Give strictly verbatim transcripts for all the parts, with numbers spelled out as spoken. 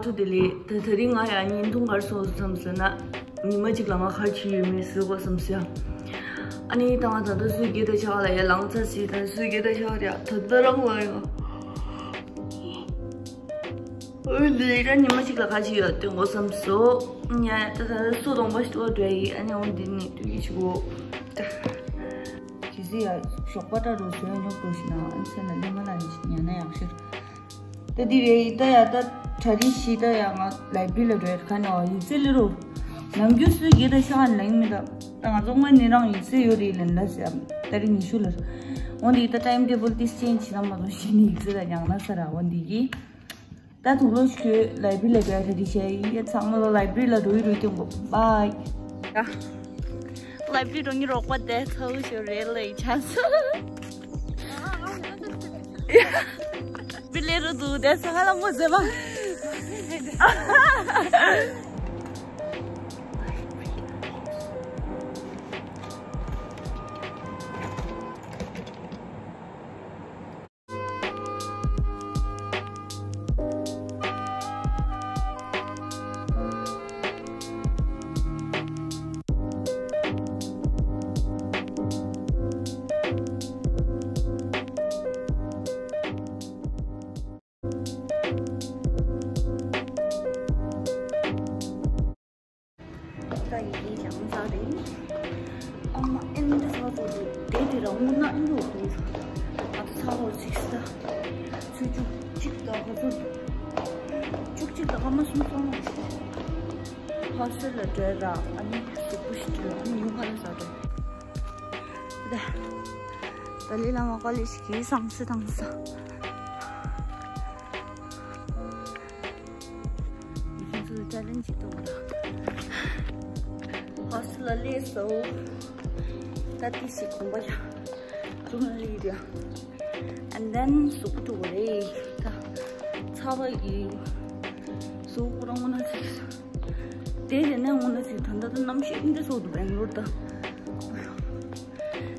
ཐུ་དེ་ལས་ད་དེ་རིང་ང་ཡང་བརྙན་ཐུང་གར་སོང་བསམ་ཟེར་ན། ཉི་མ་གཅིག་ལ་ང་གར་ཕྱིན་ཡོད་མེད་གཟིགས་དགོས་བསམ་སོང་ཡ། ཨ་ནི་ད་ང་ད་ལྟ་སུའི་སྒེར་དང་ཆ་ལ་ཡ་ལངས་ཚར་སི་ད་སུའི་སྒེར་དང་ཆ་ལ་ཡ་ད་ལྟ་རང་ལ་ཡ། འོན་ཏེ་ད་ཉི་མ་གཅིག་ལ་ག་ཅི་ཡོད་སྟོན་དགོས་བསམ་སོང་། ཉ་ད་ད་སུ་གདོང་པ་ཞིག་ཏུ་འགྲོ་ཡི། ཨ་ནི་འོན་ཏེ་ནི་དུས་ཀྱི་ཆུ་བོ། ད་གི་སི་ཡ་ཞོགས་པ་ཏྲ་རུ་བཟོས་ཉོག་འགྲོ་ཞིག་ན་ཨ་ནི་སེ་ན་ལེ་མ་ལ་ཉ་ན་ཡག་ཤོས། ད་འདི་རེད་ད་ཡ་ད་གྲ་རིན་ཤི་ད་ཡ་ང་ལའི་བྷི་རི་ལ་འགྲོ་ཡ་ཁ་ནས་ཡིག་ཚད་ལེ་རོ། ནམ་རྒྱུན་སུའི་སྒེར་དང་ཆ་ལ་ཡིན་མི་ད་ད་ང་ཚོ་དངོས་ནས་རང་ཡིག་ཚད་ཡོད་རེད་ལན་ད་ཟེར་ད་རིང་ཉི་ཤུ་ལ། འོན་ཏེ་ད་ཊའིམ་ཊེ་བལ་ཏིས་ཅེན་ཇི་བྱས་ན་མ་གཏོགས་གཞི་ནས་ཡིག་ཚད་ལ་ཉག་ན་ས་ར། འོན་ཏེ་གི་ད་དུང་ལོ་ཤོད་ལའི་བྷི་རི་ལ་འགྲོ་ཡ་གྲ་སྒྲིག་བྱས་ཡིན། ཡ་ཚང་མ་ལོ་ལའི་བྷི་རི་ལ་འགྲོ་ཡི་རུ་སྟོན་གོ། བྷའི། ཡ། ལའི་བྷི་རི་འགྲོ་ངེས་རོགས་པ་དེ་ཚ་བོ་ཞིག་རེད་ལ་ཡི་ཆ་སོ། ཡ། བི་ལེ་རུ་འདུག་དེ་ས་ཧ་ལ་མོ་ཟེར་བ། ད་ཡི་གེ་ཀྱང་ཚར་རེད། ཨ་མ་ཨེ་འདི་ཚ་ཚོ་དེ་དེ་རང་ངུ་ན་ཨེ་འགྲོ་དགོས། ང་ཚོ་ཚ་བོར་ཚིགས་ད་ཚུད་བཅུ་གཅིག་དང་ག་ཚོད་བཅུ་གཅིག་དང་སྐར་མ་གསུམ་སོང་ན་ཧོ་སི་ཊེལ་ལ་འགྲོ་ར། ཨ་ནི་གཟུགས་པོ་ཞིག་འགྲོ། ཨ་ནི་ཉུང་ཁ་ལ་ཟ་འགྲོ། ད་ད་ལི་ལ་མ་ཀོ་ལེ་ཞིག་གི་སང་སི་དང་ས། ཁྱེད་ཚོ་ཅ་ལེན་ཅིག་གཏོང་ར། ཧོ་སི་ཊེལ་ལ་སླེབས་སོང་། ད་ཏི་ཞིག་གོམ་པ་ཡ། ཅུང་ལི་ར། And then གཟུགས་པོ་བཀྲུ་དགོས་རེད། ད་ཚ་བ་ཡི་གཟུགས་པོ་རང་ངོ་ན་ཚིག་ས། དེ་ནས་ནས་ངོ་ན་ཚིག་ད་ལྟ་ད་གནམ་གཤིས་འདི་ཚོ་འདུག་བེང་ལོར་ད།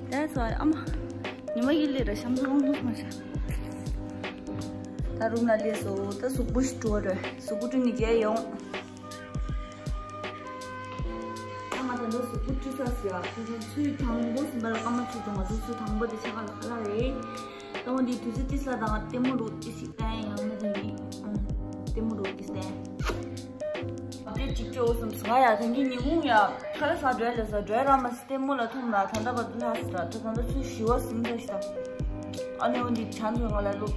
That's why ཨ་མ། ཉི་མ་ཡི་ལི་ར་ཤམ་ཚོ་རང་ཚོ་མ་ཤ། ད་རུམ་ལ་སླེབས་སོང་། ད་གཟུགས་པོ་ཞིག་བཀྲུ་བ་རེད། གཟུགས་པོ་བཀྲུ་ནས་རྒྱལ་ཡོང་། ཨ་མ་ད་ལྟ་གཟུགས་པོ་བཀྲུ་ཚར་སོང་ཡ། ཁྱེད་ཚོ་ཚུལ་དང་པོ་ཟིན་པ་ལ་སྐར་མ་ཚོ་ཚོ་ང་ཚོ་ཚུལ་དང་པོ་དེ་ཆ་ག་ལ་ཁ་ལག་རེད། ད་འོན་ཏེ་དུས་ཚོད་ཏི་ས་དང་ལྟད་མོ་རོ་ཏི་ཞིག་བསྟན་ཡང་མི་ད་ཡིན། ཨང་། ལྟད་མོ་རོ་ཏི་བསྟན། དེ་གཅིག་ཅོ་སོང་ང་ཡ། ད་གིན་ཉིན་གུང་ཡ་ཁ་ལག་ཟ་འགྲོ་ལ་ཟ་འགྲོ་ར་མ་སི་ལྟད་མོ་ལ་ཐོམ་ལ་ད་ལྟ་བར་དུ་ལྷ་ས་ར། ད་ད་ལྟ་ཚུལ་ཞི་བ་སིམ་ས་ཞིག་ད། ཨ་ནི་འོན་ཏེ་ཆ་ཚོད་ང་ལ་སློབ་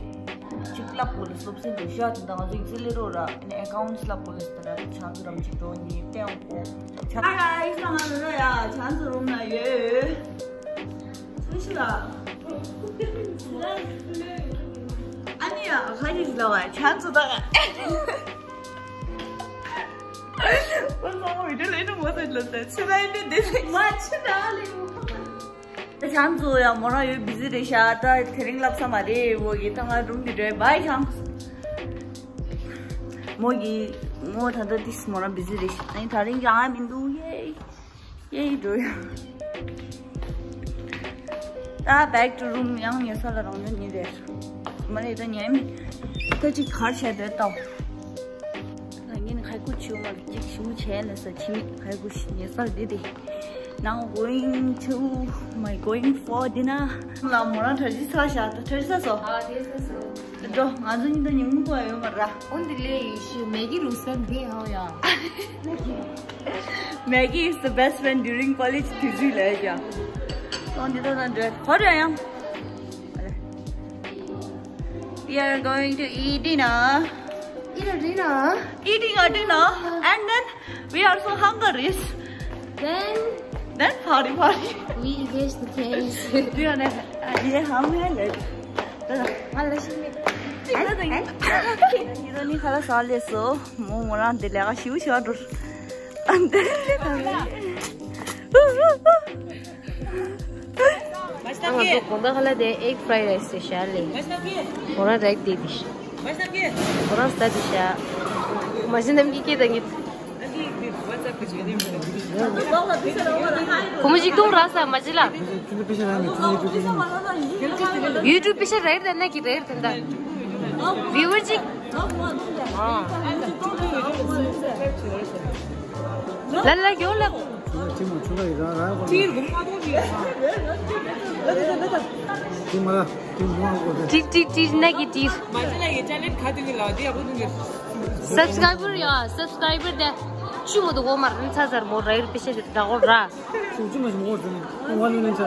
ཅིག་བསླབ་དགོས་ལ་སློབ་ཚན་རེ་ཞུ་ཡ། ད་ད་ང་ཚོ་ཡིག་ཚད་ལེ་རོ་ར། ཨ་ནི་ཨེ་ཁའུན་ཊི་བསླབ་དགོས་ལ་ཟ་ད་ར། ད་ཆ་ཚོད་རམ་ཅིག་འགྲོ་ནི་བསྟན་འོང་གོ། ཆ་ཨ་ཡ་ཨི་ས་ང་ལ་ར་ཡ་ཆ་ཚོད་རུམ་ན་ཡོད། སུ་ཞིག་ལ། ཨ་ནི་ཡ་ཁ་ཅིག་ལ་བ་ཆང་ཚོ་ད། ཁོ་ཚང་མ་བི་ཌིའོ་ལེན་ནོ་མོ་ཚོ་ལ་ད་ཚེ་རིང་ནི་འདི་ལས་མ་ཆེ་ད་ལེ། ད་ཆང་ཚོ་ཡ་མོ་རང་ཡོད་བི་ཟི་རེད་ཤག་ད་དེ་རིང་ལབ་ས་མ་རེད། འོ་གི་ད་ང་རུམ་འདི་འགྲོ་བའི་ཆང་། མོ་གི་མོ་ད་ད་ཏིས་མོ་རང་བི་ཟི་རེད་ཤག་ཨ་ནི་དེ་རིང་ཡང་ཨ་མི་འདུག་ཡེ། ཡེ་འགྲོ་ཡ། ད་back to room ཡང་ཉལ་ས་ལ་རང་ཉོ་ཉེ་རེད། མ་རེད་ད་ཉལ་མི། ད་ཅིག་གར་བྱས་ཏེ་ལྟ། ད་ངས་ནི་ཁ་ཁུ་ཆུ་མ་ཅིག་ཞུ་བྱས་ནས་ས་ཕྱི་མི་ཁ་ཁུ་ཉལ་ས་འདི་དེ། Now going to my going for dinner. ལ་མོ་རང་གྲ་སྒྲིག་ཚར་བཞག་ད་གྲ་སྒྲིག་ཚར་སོང་། ཨ་དེ་ཚར་སོང་། འགྲོ། ང་ཚོ་གཉིས་ད་ཉིན་མོ་ཡོད་མ་ར། འོན་ཏེ་ལས་ཡིན་ཤི་མེ་གི་རུ་སེམས་དེ་ཧ་ཡ། Maggi is the best friend during college དུས་ཚོད་ལས་ཀྱང་། འོན་ཏེ་ད་ད་འགྲོ་གོ་ར་ཡང་། We are going to eat dinner. Eat a dinner. Eating a dinner. And then we are so hungry. Then then party party. We erase the case. Do you know? ये हम है ले। ང་ལ་ཤི་མེད། ཡིན་ནི་ཁ་ལག་ཟ་ལས་སོ། མོ་མོ་རང་དེ་ལས་ཀ་ཞིའུ་ཞིའུ་འགྲོ། ཨ་ང་ཚོ་དགོང་དག་ཁ་ལག་དེ་egg fried rice དེ་ཤ་ལེ། མོ་རང་རེག་དེ་དེ་ཤ། མོ་རང་ས་དེ་ཤ། མ་གཞི་རྣམས་ཀྱི་སྐད་དང་གི། ཁོ་མོ་ཅིག་གཏོང་ར་ས་མ་ཅི་ལ། YouTube པེ་ཤ་རེད་དེ་ན་གི་རེད་དེ་འདྲ། Viewer ཅིག་ཨ། ལ་ལ་ཡོང་ལ། ཅི་མ་ཆུ་ལ་ཡི་ར་ར་གོ། ཅི་རུང་མ་དོ་ཅི། ཅི་མ་ལ་ཅི་མ་གོ། ཏི་ཏི་ཏི་ན་གི་ཏི། མ་ཅི་ལ་ཡི་ཅ་ལེན་ཁ་ཏི་གི་ལ་དེ་ཡག་པོ་འདུག་གི། སབ་སི་ཀ་རའི་བར་ཡ། སབ་སི་ཀ་རའི་བར་དེ་ཆུ་མོ་དུ་གོ་མར་རིན་ཚ་ཚར་མོ་ར་ཡུར་པེ་ཤ་ཞིག་ད་གོ་ར། ཅུང་ཅུང་མ་ཞིག་མོ་ཟེར་ནས་ཝན་མི་ནིཊ་ཆ།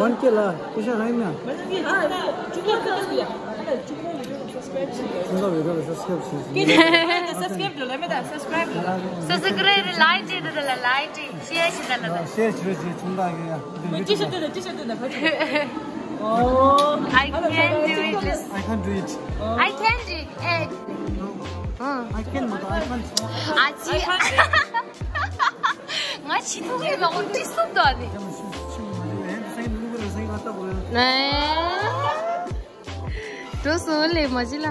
ཝན་ཀེ་ལ་པེ་ཤ་ཧ་ཡིན་ན། ཁོང་ག་བེ་ག་བེ་སབ་སི་ཀ་རའིབ་བྱེད་ཀྱི། སབ་སི་ཀ་རའིབ་ལ་མེད་ད་སབ་སི་ཀ་རའིབ་ལ། སབ་སི་ཀ་རའིབ་ལ་ལའིཀ་བྱེད་དུ་ལ་ལའིཀ་བྱེད་ཤེར་བྱེད་ད་ལ། ཤེར་བྱེད་བྱེད་ཆུང་དག་གི་ཡ། ཅི་ཤ་དུ་ད་ཅི་ཤ་དུ་ད་ཕ་ཅི། Oh, I can't do it. I can't do it. I can't do it. I can, but I can't. ཨ་ཙི། ང་ཆི་ཐུག་གི་ལོག་ཏི་སུབ་དོ་ནི། ནེ། འགྲོ་སོང་ལེ་མ་ཅི་ལ།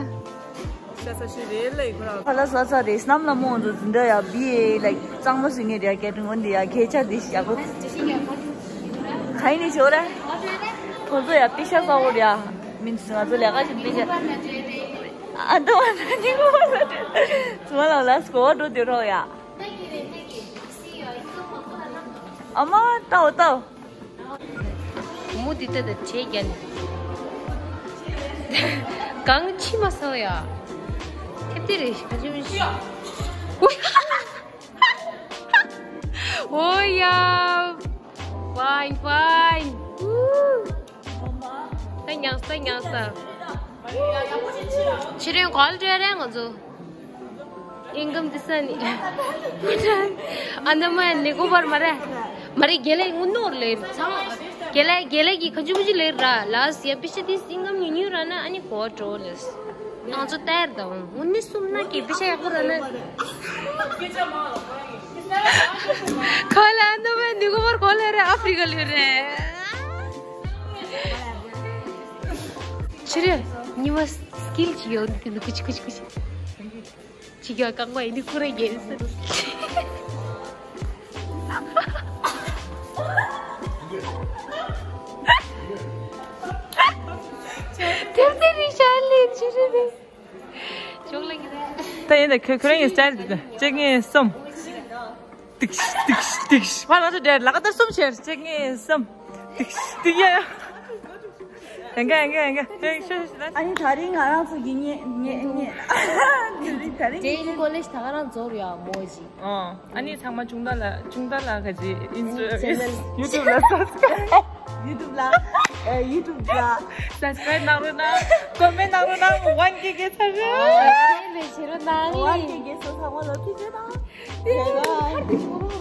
ཤ་ས་ཤི་རེད་ལེ་ཁོ་རང་། ཁ་ལ་ས་ས་རེད་སྣམ་ལ་མོ་འཛུ་འཛིན་འདྲ་ཡ་བི་ཨེ་ལ་གཙང་མ་སུ་ངེ་རེད་ཡ་སྐད་དྲི་ངོ་འདི་ཡ་སྐད་ཆ་འདི་ཞག་པོ། ག་ཡིན་ནི་ཆོ་ར། ཁོ་ཚོ་ཡ་པི་ཤ་ས་འོ་རེད་ཡ། མིན་སུ་ང་ཚོ་ལས་ཀ་ཞིག་པི་ཤ། ཨ་འདི་བ་ན་ནི་ཁོ་ཚོ་ཚུ་མ་ལ་ལ་སྐོ་བ་འགྲོ་དེ་རོགས་ཡ། ཨ་མ་ཏའོ་ཏའོ། བུ་མོ་འདི་ལྟ་དང་བྲེས་རྒྱ་ནི། གང་ཕྱི་མ་སོང་ཡ། ཐེབས་ཏེ་རེ་ཞིག་ག་ཅི་མི་ཤེས། ཨོ་ཡ། ཕའིན་ཕའིན། ད་ཉག་ས་ཉག་ས། ཕྱི་རོལ་གོལ་ཏྲེ་རེ་ང་ཚོ། ཨིན་ཀམ་དི་ས་ནི། ཨ་ན་མ་ནི་གོ་བར་མ་རེད། མ་རེད་རྒྱལ་ལས་ངུ་ནོར་ལེར་ཚང་། རྒྱལ་ལས་རྒྱལ་ལས་ཀྱི་ཁ་ཆུ་མུ་ཆུ་ལེར་ར་ལ་སི་ཡ་པི་ཤ་དི་སི་ཨིན་ཀམ་ཉུ་ཉུ་ར་ན་ཨ་ནི་གོ་ཏྲོ་ལེས། ང་ཚོ་ཏེར་དང་ངུ་ནི་སུམ་ན་གི་པི་ཤ་ཡག་པོ་ར་ན། ཁོ་ལ་ཨ་ན་མ་ནི་གོ་བར་གོ་ལེ་རེད་ཨ་ཧྥི་རི་ཀ་ལེ་རེད། ཕྱི་རེད། ཉི་མ་སི་ཀིལ་ཅི་ཡོད་འདི་ནི་ཀུ་ཅི་ཀུ་ཅི་ཀུ་ཅི། ཅི་ག་རྐང་པ་ཡིན་ནི་ཁོ་རེ་རྒྱལ་ས། ཐེབས་ཐེབས་རི་ཤ་ལེ་ཅི་རེད་རེད། ཅོག་ལ་གི་ད་ཡིན་ད་ཁོ་ཁོ་རང་གི་སི་ཊའིལ་འདི་ད་གཅིག་གཉིས་གསུམ། ཏིག་ཏིག་ཏིག་ཕར་ང་ཚོ་འདྲེ་ལ་ཀ་ད་གསུམ་བྱས་གཅིག་གཉིས་གསུམ། ཏིག་ཏིག་ཡ་ཡ། ཨེ་འགའ་ཨེ་འགའ་ཨེ་འགའ་ཨེ་ཤོ་ཤོ་ཤོ། ཨ་ནི་ད་རིང་ང་རང་ཚོ་གི་ཉེ་ཉེ་ཉེ་ད་རིང་ད་རིང་ཇེ་ཨིན་ཀོ་ལེཇ་ད་ག་རང་རྫོགས་ཡ་མོ་ཇི། ཨོ། ཨ་ནི་ཚང་མ་ཅུང་ད་ལ་ཅུང་ད་ལ་ག་ཅི་ཨིན་སི་ཊ་ཡུ་ཊུབ་ལ་སབ་སི་ཀ་རའིབ། ཡུ་ཊུབ་ལ་ཨེ་ཡུ་ཊུབ་ལ་སབ་སི་ཀ་རའིབ་གནང་རོགས་གནང་། ཀོ་མེན་ཊི་གནང་རོགས་གནང་། ཝན་ཀེ་གེ་ཚར་རོགས། ཨོ་ཁྱེད་ལས་བྱེད་རོགས་གནང་། ཝན་ཀེ་གེ་སོ་ཚང་མ་ལ་ཐུགས་རྗེ་གནང་། ཡ་ཡ།